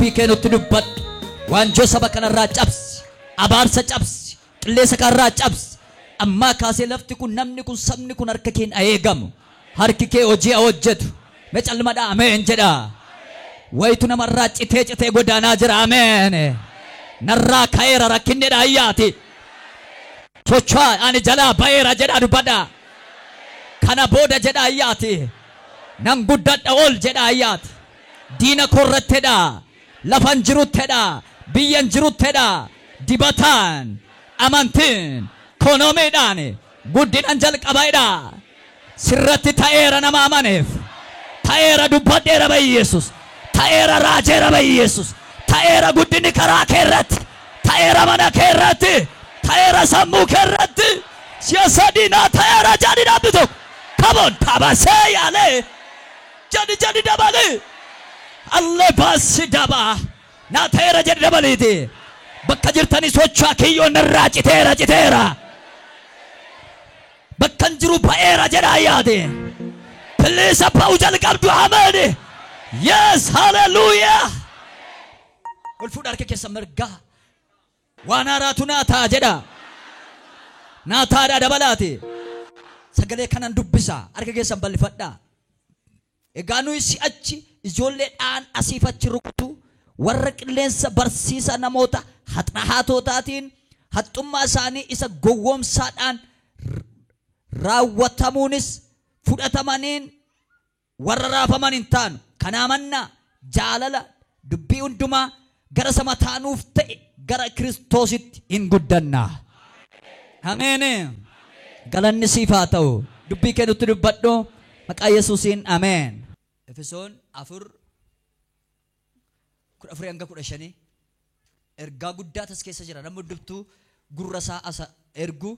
Dubbii kee nutti dubbadhu. Waanjoo saba kanarraa cabsi. Abaarsa cabsi. Qilleensa kanarraa cabsi. Ammaa kaasee lafti kun, namni kun, sabni kun harka keen eegamu. Harki kee hojii haa hojjetu. Mee calmadhaa ameen jedha. Wayitu namarraa citee citee godaanaa jira, ameen. Narraa ka'eera rakkinni ayyaati. Socho'aa, ani jalaa ba'eera jedhaa dubbadhaa. Kana booda jedha ayyaati. Nan guddadha ol jedha ayyaati. Diina koorrattedha. Lafan jiruttedha. Biyyan jiruttedha. Dibataan, amantiin, konoomiidhaan guddinan jalqabaidha. Sirratti ta'eera nama amaneef. Ta'eera dubbadheera ba'i Yesus. Ta'eera raajeera ba'i Yesus. Ta'eera guddinni karaa kee irratti. Ta'eera mana kee irratti. Ta'eera sammuu kee irratti. Si'a sadii naa ta'eera jedhi namni tokko. Come on, tabasee yaalee. Jedhi jedhi dabali. Alle baasi daba. Naa ta'eera jedhi dabaliiti. Bakka jirtanii socho'aa, kiyyoon narraa citeera citeera. Bakka hin jiru ba'eera jedha yaade. Please, ba'u jalqabdu, ameen. Yes, hallelujah. Ol fuudha harka keessa mirgaa. Waan haaraatu naa ta'a jedha. Naa taadhaa dabalaati. Sagalee kanan dubbisa. Harka keessan bal'ifadhaa. Egaa nuyi si'achi ijoollee dhaan asiif achi rukutu warra qilleensa barsiisa namoota haxahaatotaatiin haxxummaa isaanii isa gowwoomsaadhaan raawwatamuunis fudhatamaniin warra raafaman hin taanu. Kanaa mannaa jaalala dubbii hundumaa gara sama taanuuf ta'e gara Kiristoositti hin guddannaa. Ameen. Galanni siif haa ta'u. Dubbii kee nutti dubbadhu. Maqaa Yesuusiin, ameen. Efesoon 4:14 hanga 15 ergaa guddaa tas keessa jira. Namni hundumtuu gurra isaa asa ergu.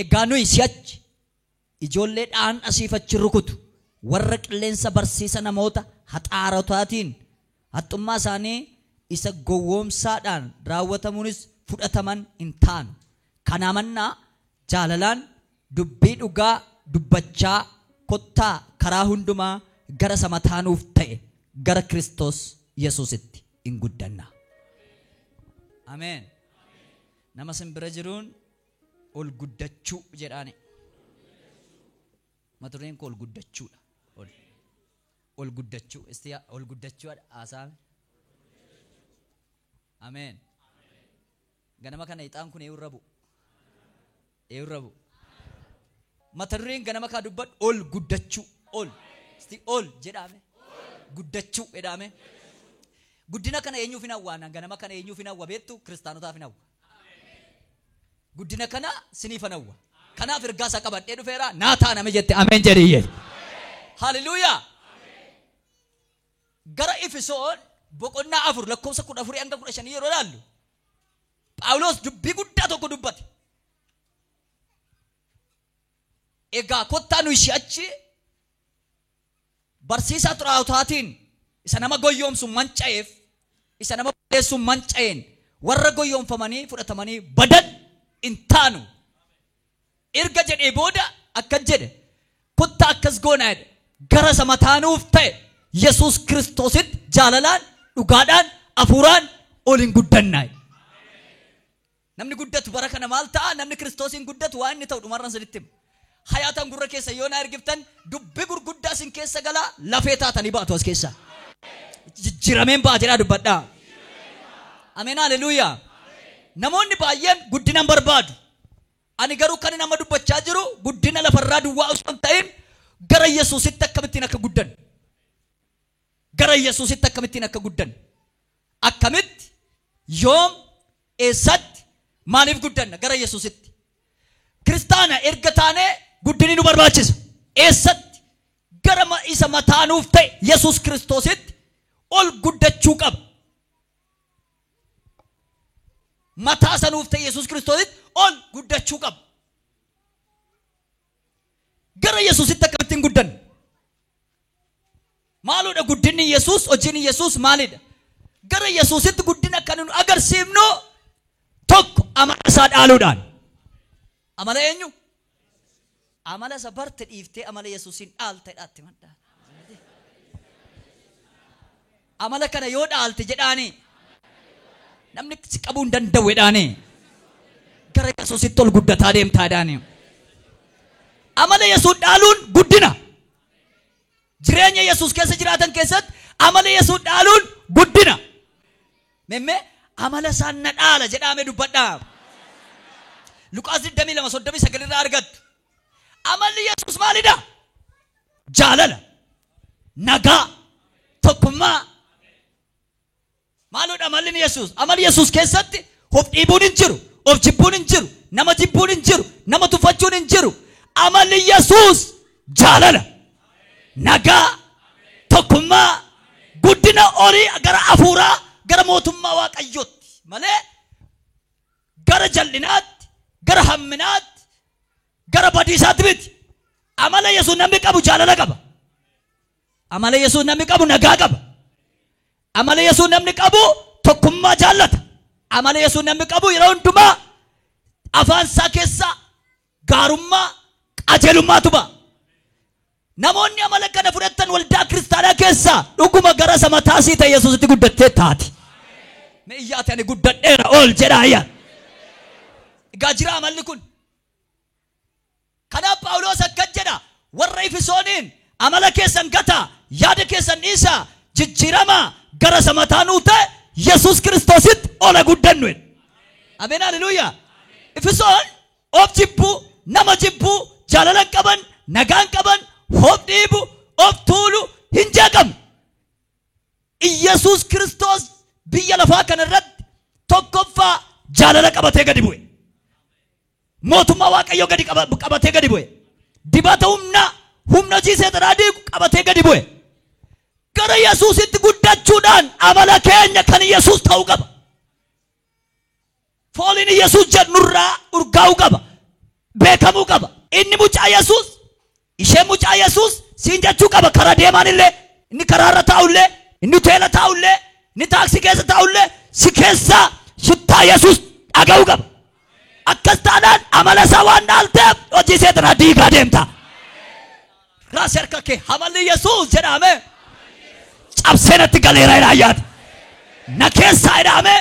Egaa nuyi si'achi ijoollee dhaan asiif achi rukutu warra qilleensa barsiisa namoota haxaarotaatiin haxxummaa isaanii isa gowwoomsaadhaan raawwatamuunis fudhataman hin taanu. Kanaa mannaa jaalalaan dubbii dhugaa dubbachaa kottaa karaa hundumaa gara sama taanuuf ta'e gara Kiristoos Yesuusitti hin guddanna. Ameen. Nama simbira jiruun ol guddachuu jedhaani. Mata dureen koo ol guddachuudha. Ol. Ol guddachuu. Isti ol guddachuu haasaame. Ameen. Ganama kana ixaan kun eenyurra bu'u? Eenyurra bu'u? Mata dureen ganama kaa dubbadhu ol guddachuu. Ol. Isti ol jedhame. Guddachuu jedhame. Guddina kana eenyuuf hin hawwaana? Ganama kana eenyuuf hin hawwa beektu? Kiristaanotaaf hin hawwa. Guddina kana siniif hin hawwa. Kanaaf ergaa isaa qabadhee dhufeera. Naa ta'a nami jette ameen jedhiyye. Haleluuyaa. Gara Efesoon boqonnaa 4 lakkoofsa 14 hanga 15 yeroo ilaallu, Phaawulos dubbii guddaa tokko dubbate. Egaa kottaa nu ishee achi barsiisaa xuraa'otaatiin isa nama goyyoomsu manca'eef, isa nama balleessu manca'een warra goyyoomfamanii fudhatamanii badan hin taanu. Erga jedhee booda akkas jedhe, kottaa akkas goonaa jedhe, gara isa mataanuuf ta'e Yesuus Kiristoositti jaalalaan, dhugaadhaan, hafuuraan ol hin guddannaa. Namni guddatu bara kana maal ta'a? Namni Kiristoosiin guddatu waan inni ta'u dhumarraan saditti hima. Hayaatan gurra keessa yoo na ergiftan, dubbi gurguddaa isin keessa galaa lafee taatanii baatu as keessaa. Jijjiirameen ba'a jedhaa dubbadhaa. Ameen, haleluuyaa. Namoonni baay'een guddina hin barbaadu. Ani garuu kan nama dubbachaa jiru guddina lafarraa duwwaa osoo hin ta'in gara Yesuusitti akkamittiin akka guddan. Gara Yesuusitti akkamittiin akka guddan. Akkamitti, yoom, eessatti, maaliif guddanna gara Yesuusitti? Kiristaana erga taanee guddinni nu barbaachisa. Eessatti? Gara isa mataanuuf ta'e Yesuus Kiristoositti ol guddachuu qaba. Mataa sanuuf ta'e Yesuus Kiristoositti ol guddachuu qaba. Gara Yesuusitti akkamittiin guddanna? Maaludha guddinni Yesuus? Hojiin Yesuus maalidha? Gara Yesuusitti guddina kan nu agarsiifnu tokko amala isaa dhaaluudhaan. Amala eenyu? Amala isa barte dhiiftee amala Yesuusiin dhaalta jedhaatti maddaa. Amala kana yoo dhaalte jedhaani namni si qabuu hin danda'u jedhaani. Gara Yesuusitti ol guddataa deemtaa jedhaani. Amala Yesuus dhaaluun guddina. Jireenya Yesuus keessa jiraatan keessatti amala Yesuus dhaaluun guddina. Memmee amala isaan na dhaala jedhaame dubbadhaa. Luqaas 22:39 irraa argattu. Amalli Yesuus maalidha? Jaalala, nagaa, tokkummaa. Maalidha amalli Yesuus? Amalli Yesuus keessatti of dhiibuun hin jiru, of jibbuun hin jiru, nama jibbuun hin jiru, nama tuffachuun hin jiru. Amalli Yesuus jaalala, nagaa, tokkummaa, guddina olii gara hafuuraa, gara mootummaa Waaqayyootti malee gara jal'inaatti, gara hamminaatti, gara badiisaatti miti. Amala Yesuus namni qabu jaalala qaba. Amala Yesuus namni qabu nagaa qaba. Amala Yesuus namni qabu tokkummaa jaallata. Amala Yesuus namni qabu yeroo hundumaa afaan isaa keessaa gaarummaa, qajeelummaatu ba'a. Namoonni amala kana fudhatan waldaa kiristaanaa keessaa dhuguma gara isa mataa sii ta'e Yesuusitti guddattee taati. Mee iyyaate ani guddadheera ol jedhaa iyyaa. Egaa jira amalli kun. Kanaaf Phaawulos akkas jedha, warra Efesooniin amala keessan gataa, yaada keessan dhiisaa, jijjiiramaa gara isa mataa nuu ta'e Yesuus Kiristoositti ola guddannu jedhe. Ameen, haleluuyaa. Efesoon of jibbuu, nama jibbuu, jaalala hin qaban, nagaa hin qaban, of dhiibu, of tuulu, hin jeeqamu. Yesuus Kiristoos biyya lafaa kana irratti tokkoffaa jaalala qabatee gadi bu'e. Mootummaa Waaqayyoo gadi qabatee gadi bu'e. Dibata humna hojii seexanaa diigu qabatee gadi bu'e. Gara Yesuusitti guddachuudhaan amala keenya kan Yesuus ta'uu qaba. Fooliin Yesuus jedhu nurraa urgaa'uu qaba. Beekamuu qaba. Inni mucaa Yesuus, isheen mucaa Yesuus siin jechuu qaba. Karaa deemaan illee, inni karaarra taa'ullee, inni hoteela taa'ullee, inni taaksii keessa taa'ullee si keessaa shittaa Yesuus dhaga'uu qaba. Akkas taanaan amala isaa waan dhaalteef hojii seexanaa diigaa deemta. Raas harka kee amalli Yesuus jedhame cabsee natti galeera jedhaa yaada. Na keessaa jedhame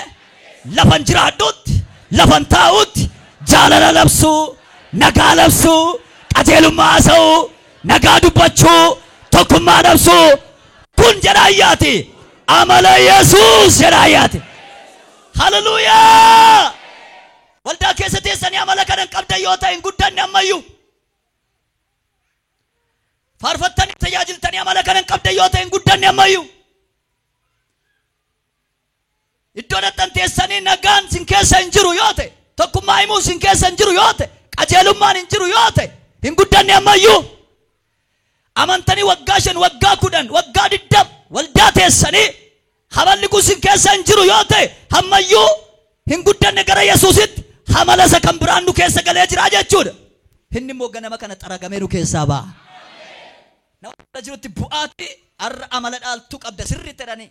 lafan jiraadhutti, lafan taa'utti jaalala labsuu, nagaa labsuu, qajeelummaa haasa'uu, nagaa dubbachuu, tokkummaa labsuu kun jedhaa yaati. Amala Yesuus jedhaa yaati. Haleluuyaa! Waldaa keessa teessanii amala kana hin qabdan yoo ta'e hin guddanne ammayyuu. Faarfattanii tajaajiltanii amala kana hin qabdan yoo ta'e hin guddanne ammayyuu. Iddoo dhaqxan teessanii nagaan sin keessa hin jiru yoo ta'e, tokkummaa himuu sin keessa hin jiru yoo ta'e, qajeelummaan hin jiru yoo ta'e, hin guddanne ammayyuu. Amantanii waggaa 5, waggaa 10, waggaa 20 waldaa teessanii amalli kun sin keessa hin jiru yoo ta'e, ammayyuu hin guddanne gara Yesuusitti. Amala isa kan biraan nu keessa galee jira jechuudha. Inni immoo ganama kana xaragamee nu keessaa ba'a. Nama bira jirutti bu'aatti har'a amala dhaaltuu qabda sirriitti jedhanii.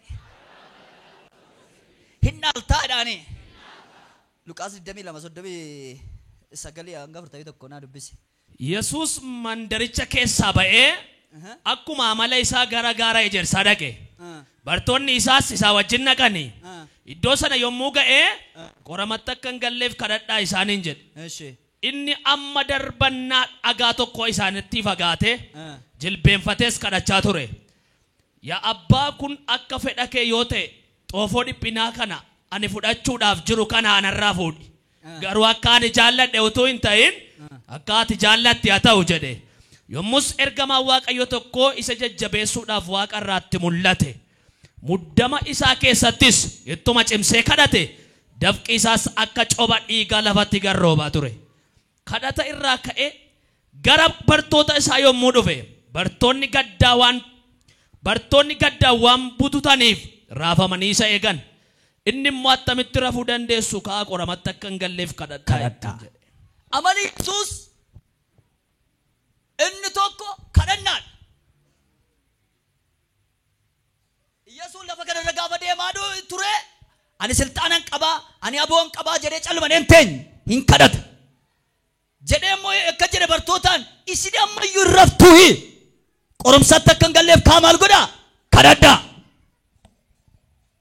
Hin dhaaltaa jedhanii. Luqaas 22:39 hanga 41 naa dubbisi. Yesuus mandaricha keessaa ba'ee akkuma amala isaa gara gaara ejersaa dhaqe. Bartoonni isaas isaa wajjin dhaqani. Iddoo sana yommuu ga'ee qoramatti akka hin galleef kadhadhaa isaaniin jedhe. Inni amma darbannaa dhagaa tokko isaanitti fagaate jilbeenfatees kadhachaa ture. Yaa abbaa, kun akka fedha kee yoo ta'e xoofoo dhiphinaa kana ani fudhachuudhaaf jiru kana anarraa fuudhi. Garuu akka ani jaalladhe utuu hin ta'in akka ati jaallatte haa ta'u jedhe. Yommus ergamaan Waaqayyo tokko isa jajjabeessuudhaaf waaqa irraatti mul'ate. Muddama isaa keessattis ittuma cimsee kadhate. Dafqi isaas akka coba dhiigaa lafatti garroobaa ture. Kadhata irraa ka'ee gara bartoota isaa yommuu dhufe bartoonni gaddaa waan bututaniif raafamanii isa eegan. Inni immoo attamitti rafuu dandeessu, ka'aa qoramatti akka hin galleef kadhadhaa Kadhadhaa. jedhe. Amalli Yesuus inni tokko kadhannaadha. Yesuus lafa kanarra gaafa deemaa ture ani silxaanan qabaa, ani aboon qabaa jedhee calmanee hin teenye, hin kadhata. Jedhee immoo akka jedhe bartootaan, isin ammayyuu hin raftuuhi, qorumsatti akka hin galleef kaa maal godhaa? Kadhadhaa.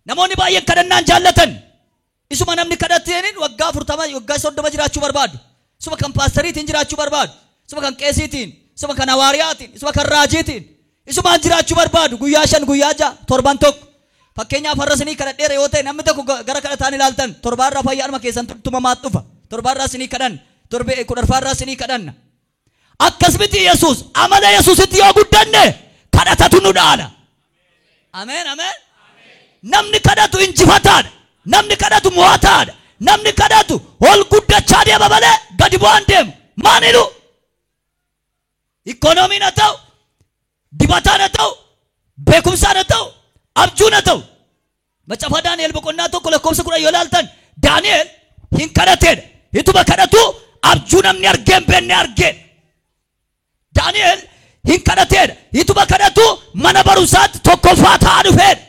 Namoonni baay'een kadhannaan jaallatan. Isuma namni kadhateen waggaa 40 waggaa 30 jiraachuu barbaadu. Isuma kan paastariitiin jiraachuu barbaadu. Isuma kan qeesiitiin, isuma kan hawaariyaatiin, isuma kan raajiitiin. Isumaan jiraachuu barbaadu guyyaa 5 guyyaa 6 torban tokko. Fakkeenyaaf har'a isinii kadhadheera yoo ta'e namni tokko gara kadhataan ilaaltan torbaarraa fayyaanuma keessan tumamaa dhufa. Torbaarraa isinii kadhan, torbee kudharfaarraa isinii kadhanna. Akkas miti Yesuus amala Yesuusitti yoo guddanne kadhatatu nu dhaala. Ameen ameen. Namni kadhatu injifataadha. Namni kadhatu mo'ataadha. Namni kadhatu ol guddachaa deema malee gadi bu'aan deemu. Maanilu? Ikoonomiin haa ta'u, dibataan haa ta'u, beekumsaan haa ta'u, abjuun haa ta'u. Macaafa Daani'el boqonnaa 1 lakkoofsa 10 yoo ilaaltan Daani'el hin kadhateedha. Ituma kadhatu abjuu namni argee hin beekne argee. Daani'el hin kadhateedha. Ituma kadhatu mana barumsaatti tokkoffaa ta'aa dhufeedha.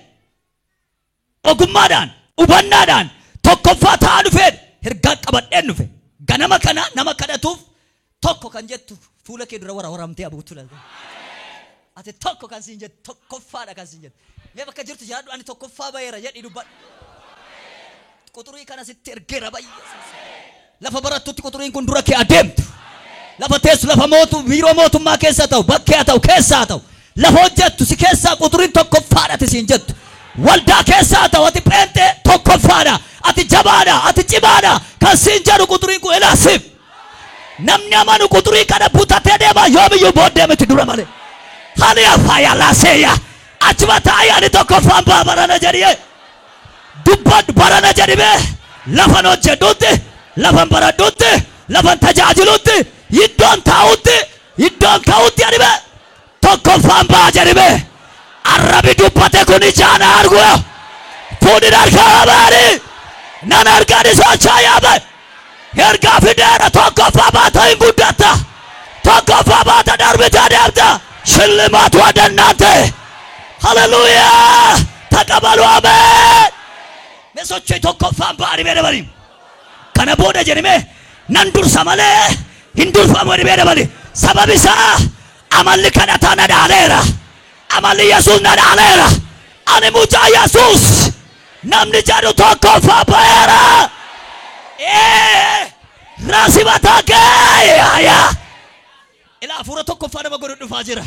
Ogummaadhaan, hubannaadhaan tokkoffaa ta'aa dhufeedha. Ergaa qabadheen dhufe. Ganama kana nama kadhatuuf tokko kan jettu fuula kee dura warawaramtee abuutu laata. Ati tokko kan siin jettu tokkoffaadha kan siin jettu. Mee bakka jirtu jiraadhu ani tokkoffaa baheera jedhi dubbadhu. Quxurii kana sitti ergeera baay'ee. Lafa barattutti quxuriin kun dura kee adeemtu. Lafa teessu lafa mootu biiroo mootummaa keessa ta'u bakkee haa ta'u keessa haa ta'u. Lafa hojjettu si keessaa quxuriin tokkoffaadha siin jettu. Waldaa keessaa haa ta'u ati pheenxee tokkoffaadha. Ati jabaadha ati cimaadha kan siin jedhu quxuriin kun ilaasiif. Namni amanu quxurii kana butatee deema yoomiyyuu booddee miti dura malee. Haliya faaya laaseeya. Achuma taa'ee ani tokkoffaan ba'a barana jedhee. Dubbadhu barana jedhimee lafan hojjedhutti, lafan baradhutti, lafan tajaajilutti, iddoon taa'utti, iddoon ka'utti jedhimee tokkoffaan ba'a jedhimee. Arrabi dubbate kun ijaan argu. Fuudhin harkaa baani. Nan argaan soochaa yaabe. Ergaa fideera tokkoffaa baata hin guddatta. Tokkoffaa baata darbitee deemta. ሽልማት ወደ እናንተ። ሃሌሉያ ተቀበሉ። አሜን። Mesochoi tokkoffaan ba'anii beedabali. Kana booda jedhame nan dursa malee hin durfamu jedhame beedabali. Sababi isaa amalli kadhataa na dhaaleera. Amalli Yesuus na dhaaleera. Ani mucaa Yesuus namni jedhu tokkoffaa ba'eera. Raasi mataa kee yaa. Ilaa hafuura tokkoffaa nama godhu dhufaa jira.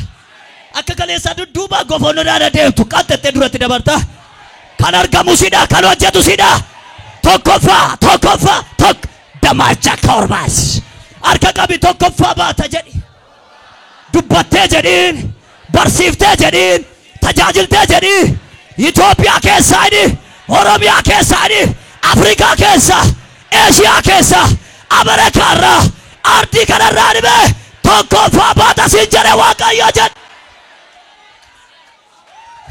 Akka kaleessaa dudduuba gofoonnoodhaan adeemtu qaxxattee duratti dabarta. Kan argamu sidha, kan hojjetu sidha. Tokkoffaa, tokkoffaa, tokko damaacha korbaas. Harka qabi tokkoffaa baata jedhi. Dubbattee jedhiin, barsiiftee jedhiin, tajaajiltee jedhiin. Itoophiyaa keessaa inni, Oromiyaa keessaa inni, Afrikaa keessa, Eeshiyaa keessa, Ameerikaarraa, ardii kanarraa dhibee tokkoffaa baata siin jedhe Waaqayyo jedhe.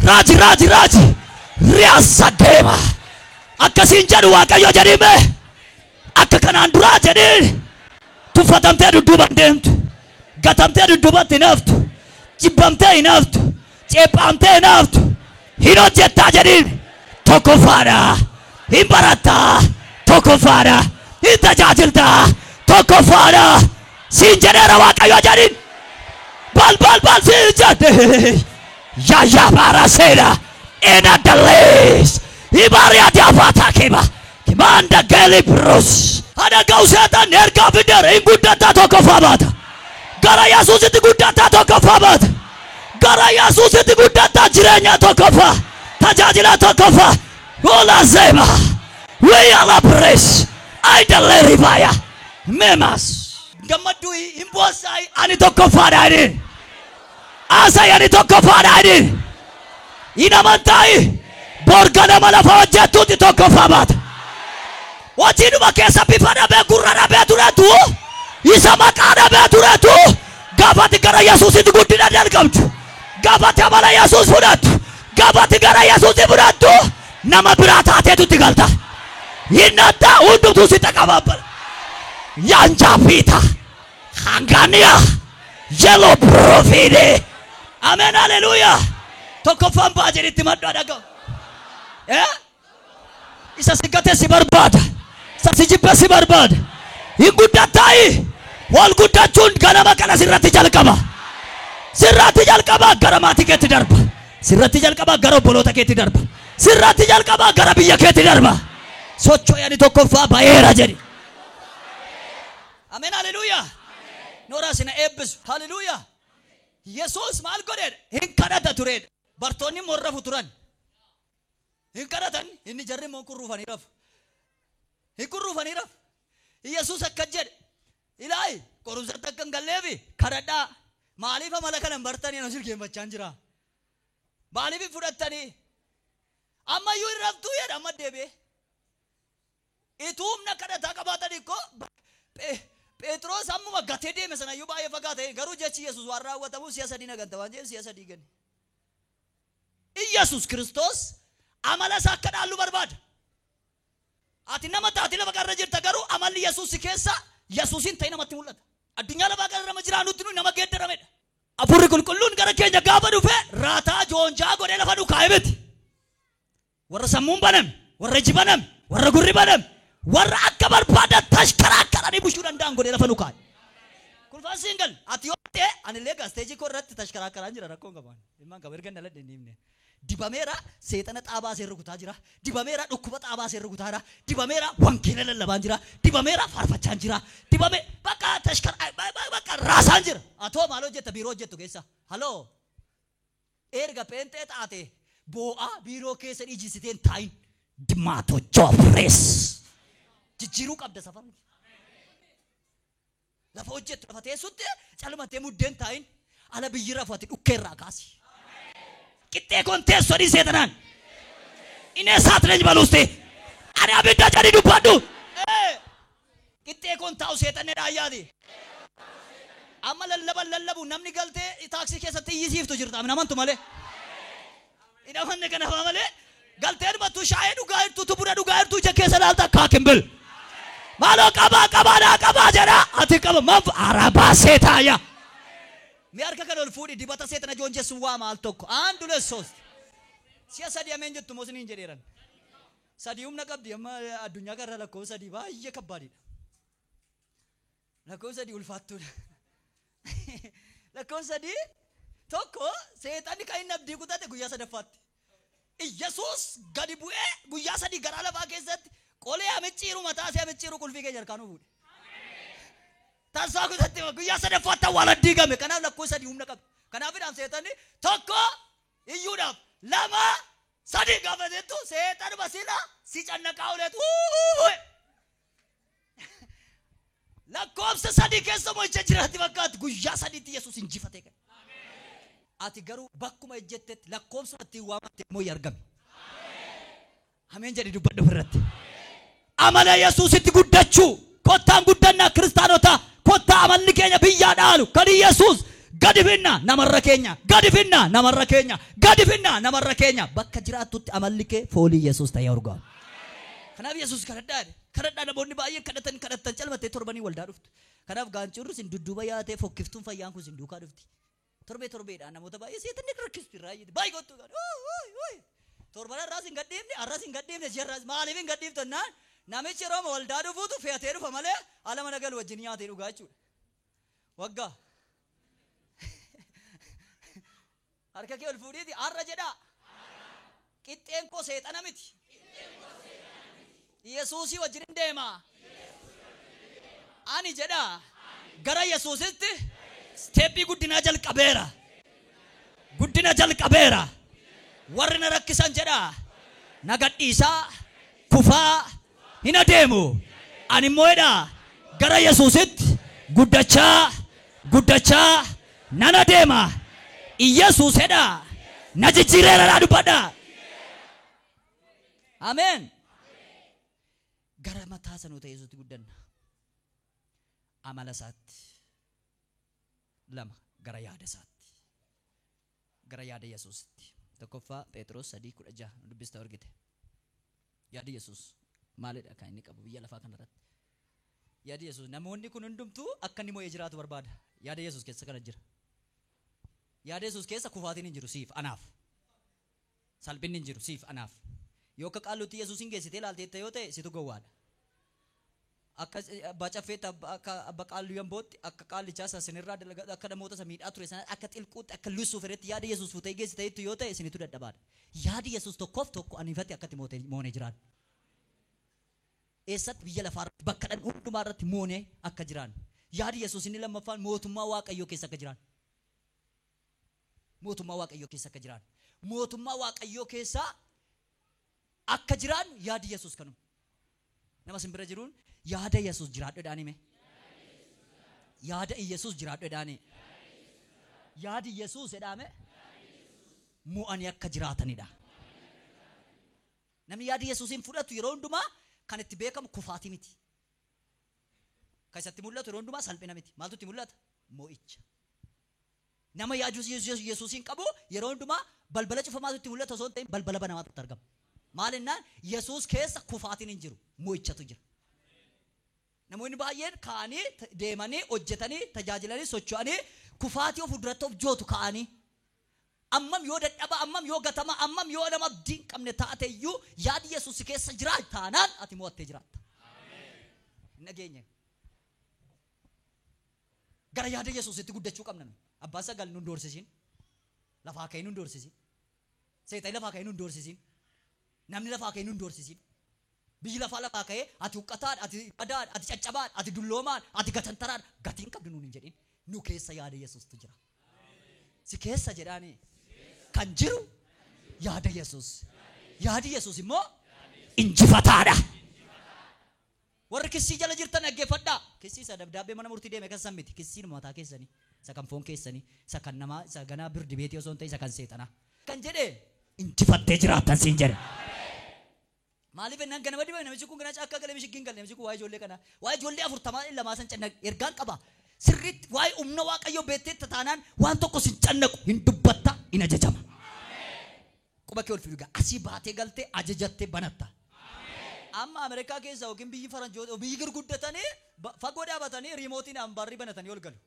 Raaji raaji raaji riyaasa deema. Akkasiin jedhu Waaqayyo jedhime. Akka kanaan duraa jedhiin tuffatamtee dudduuban deemtu. Gatamtee dudduubatti hin haftu. Jibbamtee hin haftu. Ceephaamtee hin haftu. Hin hojjettaa jedhiin tokkoffaadha. Hin barattaa tokkoffaadha. Hin tajaajiltaa tokkoffaadha. Siin jedheera Waaqayyo jedhiin. Bal bal bal siin jedhe. Ya ya barasera ena dales ibaria diafata keba kimanda geli bros hada gausata nerga fider inguddata tokkoffaa baata. Gara Yesuusitti guddataa tokkoffaa baata. Gara Yesuusitti guddataa jireenya tokkoffaa, tajaajila tokkoffaa. Gola zema weyala pres aidale rivaya memas gammadduu hin boossaay ani tokkoffaadha jedhiin. Asay ani tokkoffaadha jedhiin. Hin amantaayi borga nama lafa hojjettuutti tokkoffaa baata. Hojiidhuma keessa bifa dhabee gurra dhabee turetu isa maqaa dhabee turetu gaafati gara Yesuusitti guddina jalqabdu. Gaafati amala Yesuus fudhattu. Gaafati gara Yesuusi fudhattu nama biraa taateetu itti galta. Hinnatta hundumtuu si taqababbala. Yaanjaa fiita hanganiya yellow profile. Ameen haleluuyaa. Tokkoffaan ba'a jedhitti maddu dhaga'u. Isa si gate si barbaada. Isa si jibbe si barbaada. Hin guddattaayi. Wal guddachuun ganama kana sirratti jalqaba. Sirratti jalqaba gara maatii keetti darba. Sirratti jalqaba gara obboloota keetti darba. Sirratti jalqabaa gara biyya keetti darba. Socho'anii tokkoffaa ba'eera jedhi. Ameen haleluuyaa. Nooraa sina eebbisu. Haleluuyaa. Yesuus maal godheedha? Hin kadhata tureedha. Bartoonni immoo rafu turan. Hin kadhatan inni jarri immoo kurruufanii rafu. Hin kurruufanii rafu. Yesuus akkas jedhe. Ilaahi qorumsatti akka hin galleefi kadhadhaa. Maaliif amala kana hin bartanii ana jilgeenfachaan jira? Maaliif hin fudhattanii? Ammayyuu hin raftuu jedha amma deebi'ee. Ituu humna kadhataa qabaatanii koo Phexros ammuma gatee deeme sanayyuu baay'ee fagaate garuu jechi Yesuus waan raawwatamuuf si'a sadii naganta waan jedheef si'a sadii gane. Iyyasuus Kiristoos amala isaa akka dhaallu barbaada. Ati nama taate lafa kanarra jirta garuu amalli Yesuus si keessa Yesuusin ta'e namatti mul'ata. Addunyaa lafaa kanarra nama jiraanutti nuyi nama geeddaramedha. Hafuurri qulqulluun gara keenya gaafa dhufe raataa joonjaa godhee lafa nu kaa'e miti. Warra sammuun baname, warra iji baname, warra gurri baname, warra akka barbaadan tashkaraakkaranii bushuu danda'an godhee lafa nu kaa'e. Kulfaan siin galu ati yoo ta'e anillee gaasteejii koo irratti tashkaraakkaraan jira rakkoon qabu. Ilmaan qaba erga dhaladhe hin himne. Dibameera seexana xaabaa seerri kutaa jira. Dibameera dhukkuba xaabaa seerri kutaa jira. Dibameera wangeela lallabaan jira. Dibameera faarfachaan jira. Dibame bakka tashkara bakka raasaan jira. Atoo maal hojjetta biiroo hojjettu keessa? Haloo. Erga pheenxee taate boo'aa biiroo keessa dhiijisiteen taa'in. Dimaato joofrees. Jijjiiruu qabda safara. Lafa hojjettu lafa teessutti calumattee muddeen taa'in. Ala biyyi rafu ati dhukkeerraa kaasi. Qixxee koon teessoo dhiisee seexanaan. Inni eessaati leenji baluusti. Ani abidda jedhi dubbadhu. Qixxee koon taa'u seexanne dhaayyaati. Amma lallaban lallabu namni galtee taaksii keessatti iyyisiiftu jirta amantu malee. Hin amanne kanaaf malee galtee dhumattu shaayii dhugaa jirtu buna dhugaa jirtu ija keessa laalta kaakin bil. Maaloo qabaa qabaa naa qabaa jedha ati qaba maaf arabaa seetaaya. Mee harka kana ol fuudhi dibata seexana joonjessuun waa maal tokko aan dules soost. Si'a sadii ameen jettu moo isiniin jedheeran. Sadii humna qabdi amma addunyaa kanarra lakkoofsa sadii baay'ee kabbaadidha. Lakkoofsa sadii ulfaattuudha. Lakkoofsa sadii tokko seexanni kan inni abdii kutate guyyaa sadaffaatti. Iyyasuus gadi bu'ee guyyaa sadii garaa lafaa keessatti qolee amicciiru mataa isee amicciiru qulfii keenya harkaan fuudhe. Tasaa kutatti guyyaa sadaffaatti awwaala diigame. Kanaaf lakkoofsa sadii humna qaba. Kanaafidhaaf seexanni tokko iyyuudhaaf lama sadii gaafa jettu seexanuma sila si cannaqaa oleetu. Lakkoofsa sadii keessa mo'icha jiraatti fakkaatu guyyaa sadiitti Yesuus injifatee ka'e. Ati garuu bakkuma ejjettetti lakkoofsa ittiin waamatte immoo argame. Ameen jedhi dubbadhu ofirratti. Amala Yesuusitti guddachuu kottaan guddannaa kiristaanotaa kottaa amalli keenya biyyaa dhaalu kan Yesuus gadi finna namarra keenya gadi finna namarra keenya gadi finna namarra keenya bakka jiraattutti amalli kee foolii Yesuus ta'ee urgaa'a. Kanaaf Yesuus kadhadhaa jedhe. Kadhadhaa namoonni baay'een kadhatan kadhatan calmattee torbanii waldaa dhuftu. Kanaaf gaancuurri isin dudduuba yaatee fokkiftuun fayyaan kun isin duukaa dhufti. Torbee torbeedhaan namoota baay'ee seetanni rakkistu irraa iyyiti. Baay'ee kottu. Torban har'aas hin gadhiifne har'aas hin gadhiifne ji'a maaliif hin gadhiiftu jennaan namichi yeroo waldaa dhufuutu fe'atee dhufa malee ala mana galu wajjin nyaatee dhugaa jechuudha. Waggaa. Harka kee ol fuudhiiti har'a jedhaa. Qixxeen koo seexana miti. Yesuusii wajjin hin deema. Ani jedhaa gara Yesuusitti steeppii guddinaa jalqabeera. Guddina jalqabeera. Warri na rakkisan jedhaa na gadhiisaa kufaa hin adeemu. Ani immoo jedhaa gara Yesuusitti guddachaa guddachaa nan adeema. Yesuus jedhaa na jijjiireera naa dubbadhaa. Ameen. Gara mataa sanuu ta'e Yesuusitti guddanna. Amala isaatti. Lama gara yaada isaatti. Gara yaada Yesuusitti. Tokkoffaa Phexros 3:16 dubbista argite. Yaadi Yesuus maalidha kan inni qabu biyya lafaa kanarratti? Yaadi Yesuus namoonni kun hundumtuu akka inni mo'ee jiraatu barbaada. Yaada Yesuus keessa kana jira. Yaada Yesuus keessa kufaatiin hin jiru siif anaaf. Salphinni hin jiru siif anaaf. Yoo akka qaalluutti Yesuus hin geessitee ilaalteetta yoo ta'e situ gowwaadha. Akka abbaa caffeetti akka abba qaalluu yambootti akka qaallichaa isa sinirraa dalagaa akka namoota isa miidhaa ture sana akka xilquutti akka Lusuuferitti yaada Yesuus fuutee geessiteettu yoo ta'e isinitu dadhabaadha. Yaadi Yesuus tokkoof tokko anifatti akkatti moonee jiraan. Eessatti biyya lafaa irratti bakka dhan hundumaa irratti moonee akka jiraan. Yaadi Yesuus inni lammaffaan mootummaa Waaqayyoo keessa akka jiraan. Mootummaa Waaqayyoo keessa akka jiraan. Mootummaa Waaqayyoo keessa akka jiraan yaadi Yesuus kanuma. Nama simbira jiruun yaada Yesuus jiraadhu jedhaan hime. Yaada Yesuus jiraadhu jedhaan. Yaadi Yesuus jedhame mo'anii akka jiraatanidha. Namni yaada Yesuusiin fudhatu yeroo hundumaa kan itti beekamu kufaatii miti. Kan isatti mul'atu yeroo hundumaa salphina miti. Maaltu itti mul'ata? Mo'icha. Nama yaada Yesuusiin qabu yeroo hundumaa balbala cufamaatu itti mul'ata osoo hin ta'in balbala banamaatu itti argama. Maal jennaan Yesuus keessa kufaatiin hin jiru, mo'ichatu jira. Namoonni baay'een ka'anii deemanii hojjetanii tajaajilanii socho'anii kufaatii of fuulduratti of jootu ka'anii. Ammam yoo dadhaba, ammam yoo gatama, ammam yoo nama abdii hin qabne taate iyyuu yaadi Yesuus keessa jira taanaan ati mo'attee jiraatta. Hin dhageenye. Gara yaada Yesuusitti guddachuu qabna nuyi. Abbaan sagal nun doorsisiin. Lafaa ka'ee nun doorsisiin. Seexanni lafaa ka'ee nun doorsisiin. Namni lafaa ka'ee nun doorsisiin. Biyyi lafaa lafaa ka'ee ati huqqataadha, ati badaadha, ati caccabaadha, ati dulloomaadha, ati gatantaraadha. Gatiin qabdu nuun hin jedhin. Nu keessa yaada Yesuustu jira. Si keessa jedhaani kan jiru yaada Yesuus. Yaadi Yesuus immoo injifataadha. Warri kissii jala jirtan dhaggeeffadhaa. Kissii isa dabdaabbee mana murtii deeme kan san miti. Kissiin mataa keessanii, isa kan foon keessanii, isa kan namaa, isa ganaa birdi beetii osoo hin ta'in isa kan seexanaa. Kan jedhe injifattee jiraattan siin jedhe. Maaliif ennaan ganama dibame namichi kun ganaa caakkaa galee mishiggiin galee namichi kun waa'ee ijoollee kanaa waa'ee ijoollee 42 san cannaqe ergaan qaba. Sirriitti waa'ee humna Waaqayyoo beektee taanaan waan tokko sin cannaqu hin dubbatta hin ajajama. Quba kee ol fidu gaa asii baatee galtee ajajattee banatta. Amma Ameerikaa keessa yookiin biyyi faranjoota biyyi gurguddatanii fagoo dhaabatanii riimootiidhaan barrii banatanii ol galu.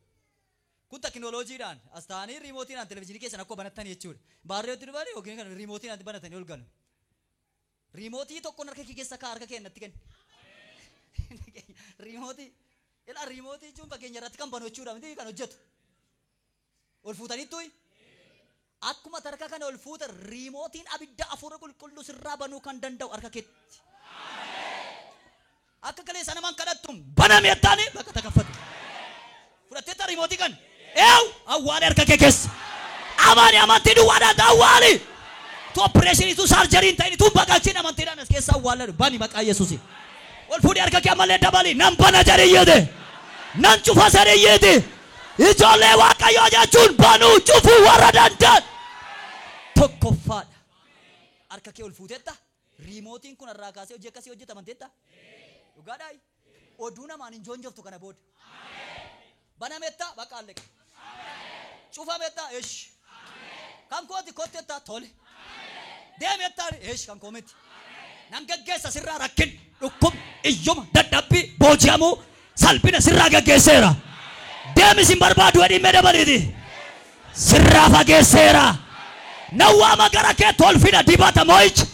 Kun teknooloojiidhaan as ta'anii riimootiidhaan televizyiinii keessan akkuma banattanii jechuudha. Barrii itti dhufanii yookiin kan riimootiidhaan banatanii ol galu. Riimootii tokkoon harka kee keessa kaa harka kee natti kenni. Riimootii ilaa riimootii jechuun fakkeenya irratti kan banu jechuudha miti kan hojjetu. Ol fuutaniittuyi? Akkuma harka kana ol fuutan riimootiin abidda hafuura qulqulluu sirraa banuu kan danda'u harka keetti. Akka kaleessa namaan kadhattu baname jettaani bakka takaffatu. Fudhatteetta riimootii kan eew awwaali harka kee keessa. Amaani amantii duwwaadhaan awwaali. Tu opereeshinii tu saarjarii hin ta'in tu baqachiin amantiidhaan as keessa awwaaladhu bani maqaa Yesuusiin. Ol fuudhii harka kee ammallee dabali nan bana jedhiyyeeti. Nan cufa jedhiyyeeti. Ijoollee Waaqayyoo jechuun banuu cufuu warra danda'an. Tokkoffaadha. Harka kee ol fuuteetta. Riimootiin kun irraa kaasee hojii akkasii hojjeta amanteetta. Dhugaadhaayi. Oduu namaan hin joonjoftu kana booda. Banametta bakka alleqa. Cufametta esh. Kan kooti kottetta tole. Deemetta esh kan koo miti. Nan gaggeessa sirraa rakkin dhukkub iyyuma dadhabbii booji'amuu salphina sirraa gaggeesseera. Deemis hin barbaadu jedhii dabaliiti. Sirraa fageesseera. Nawwaama gara kee tolfina dibata mo'icha.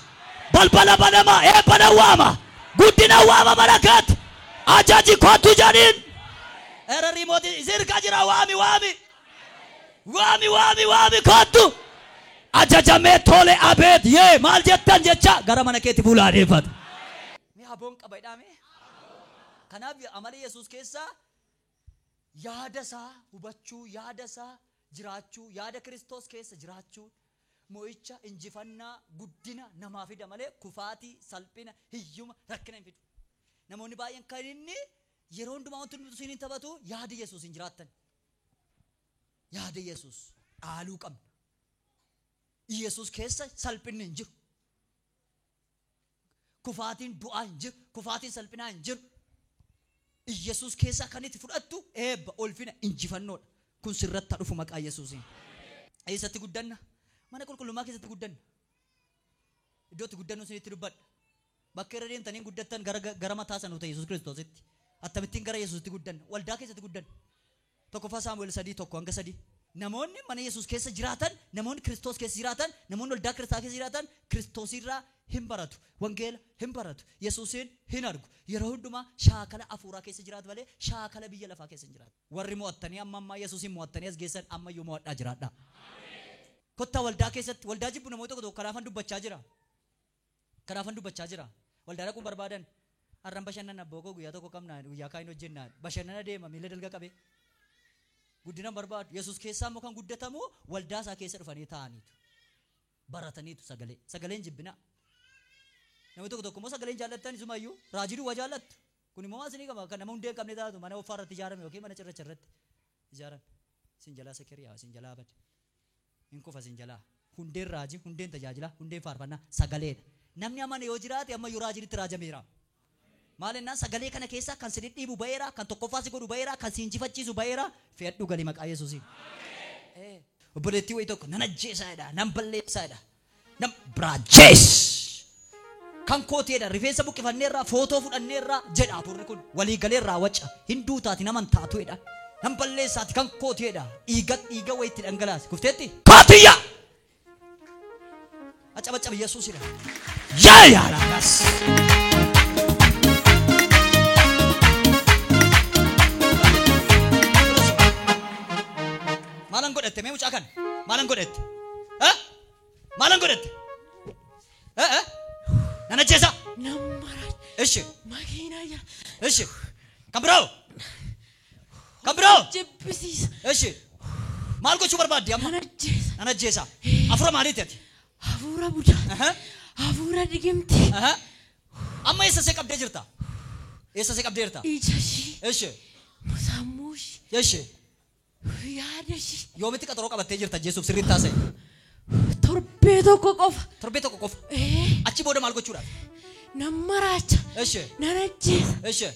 Balbala banamaa eebba nawwaama. Guddina waama mana keetti. Ajaji kottu jedhiin. Era riimootii sirka jira waami waami. Waami waami waami kottu. Ajajamee tole abeet yee maal jettan jecha gara mana keetti fuula adeeffata. Mee aboon qaba jedhame. Kanaaf amala Yesuus keessaa yaada isaa hubachuu, yaada isaa jiraachuu, yaada Kiristoos keessa jiraachuu, mo'icha, injifannaa, guddina namaa fida malee kufaatii, salphina, hiyyuma, rakkina hin fidu. Namoonni baay'een kan inni yeroo hundumaa wanti nuti isiniin taphatu yaada Yesuus hin jiraattan. Yaada Yesuus dhaaluu qabna. Yesuus keessa salphinni hin jiru. Kufaatiin du'aa hin jiru. Kufaatiin salphinaa hin jiru. Yesuus keessa kan itti fudhattu eebba, ulfina, injifannoodha. Kun sirratti dhufu maqaa Yesuusiin. Eessatti guddanna? Mana qulqullummaa keessatti guddanna. Iddoo itti guddannu isinitti dubbadha. Bakka irra deemtanii guddattan gara mataa sanuu ta'e Yesuus Kiristoositti. Akkamittiin gara Yesuusitti guddanna? Waldaa keessatti guddanna. 1 Saamu'eel 3:1-3. Namoonni mana Yesuus keessa jiraatan, namoonni Kiristoos keessa jiraatan, namoonni waldaa Kiristoos keessa jiraatan Kiristoosirraa hin baratu, wangeela hin baratu, Yesuusiin hin argu. Yeroo hundumaa shaakala afuuraa keessa jiraatu malee shaakala biyya lafaa keessa hin jiraatu. Warri mo'attanii amma ammaa Yesuusiin mo'attanii as geessan ammayyuu mo'adhaa jiraadha. Kottaa waldaa keessatti waldaa jibbu namoota tokko tokko kanaafan dubbachaa jira. Kanaafan dubbachaa jira. Waldaa dhaquun barbaadan har'an bashannana bookoo guyyaa tokko qabnaa guyyaa kaan hojjennaa bashannana deema miila dalga qabee. Guddina barbaadu Yesuus keessaa immoo kan guddatamu waldaa isaa keessa dhufanii taa'aniitu. Barataniitu sagalee. Sagaleen jibbina. Namni tokko tokko immoo sagaleen jaallattan isumayyuu raajii duwwaa jaallattu. Kun immoo maal isinii qaba kan nama hundee hin qabne taatu mana offaa irratti ijaarame yookiin mana cirracha irratti ijaarame. Isin jalaa sekeriyaa isin jalaa bade. Hin kufa isin jalaa. Hundeen raajii, hundeen tajaajilaa, hundeen faarfannaa sagaleedha. Namni amane yoo jiraate ammayyuu raajiitti raajameera. Maal ennaan sagalee kana keessaa kan si dhidhiibu ba'eera, kan tokkoffaa si godhu ba'eera, kan si injifachiisu ba'eera. Fe'adhu gali maqaa Yesuusiin. Obboleettii wayii tokko nan ajjeesaa jedha, nan balleessaa jedha, nan biraajees. Kan kooteedha, rifeensa buqqifanneerraa, footoo fudhanneerraa jedha hafuurri kun. Walii galeerraa waca, hin duutaati naman taatu jedha. Nan balleessaati kan kooteedha, dhiiga dhiiga wayiitti dhangalaase. Kufteetti? Kootiyya! Acabacaba Yesuusidha. Yaa yaalaas. Maalan godhatte mee mucaa kana? Maalan godhatte? Maalan godhatte? Nan ajjeesaa? Nan maraadha. Ishi. Makiinaa jala. Ishi. Kan biroo? Kan biroo? Jibbisiisa. Ishi. Maal gochuu barbaaddi amma? Nan ajjeesa. Nan ajjeesaa. Hafuura maaliiti ati? Hafuura budaa. Hafuura digimtii. Amma eessa see qabdee jirta? Eessa see qabdee jirta? Ija ishii. Ishi. Sammuu ishii. Ishi. Yaada ishii. Yoomitti qaxaroo qabattee jirta Yesuuf sirriitti haasa'e? Torbee tokko qofa. Torbee tokko qofa. Achi booda maal gochuudhaaf? Nan maraacha. Ishi. Nan ajjeesa. Ishi.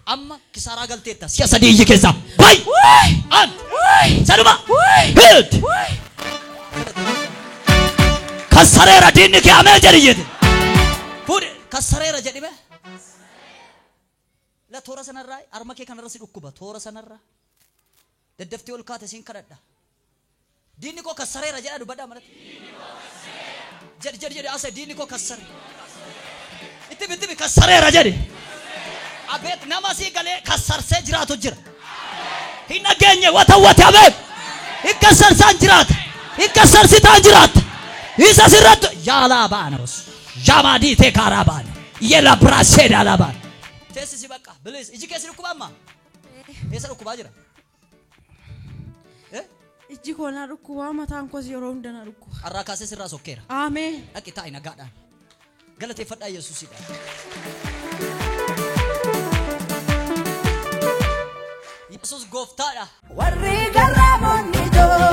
Amma kisaaraa galteetta si'a sadii iyyi keessaa. Bay! An! Saduma! Hiid! Kassareera diinni kee amee jedhi iyyite. Fuudhi kassareera jedhi bee. La toora sanarraa harma kee kanarra si dhukkuba toora sanarraa. Daddaftee ol kaate siin kadhadha. Diinni koo kassareera jedha dubbadhaa malatti. Jedhi jedhi jedhi asee diinni koo kassare. Itti itti kassareera jedhi. Abeet nama sii galee kassarsee jiraatu jira. Hin dhageenye watawwate abeet. Hin kassarsaan jiraata. Hin kassarsitaan jiraata. Isa sirratti yaalaa baanos. Jaamaadii tee kaaraa baana. Yela biraasee daalaa baana. Teessisi bakka bilis iji keessi dhukkuba amma. Eessa dhukkubaa jira? Ijji koo na dhukkubaa mataan koos yeroo hunda na dhukkuba. Har'aa kaasee sirraa sokkeera. Ameen. Dhaqi taa'i nagaadhaan. Galateeffadhaa Yesuusidha. Yesuus gooftaadha. Warri garraamonni ijoo.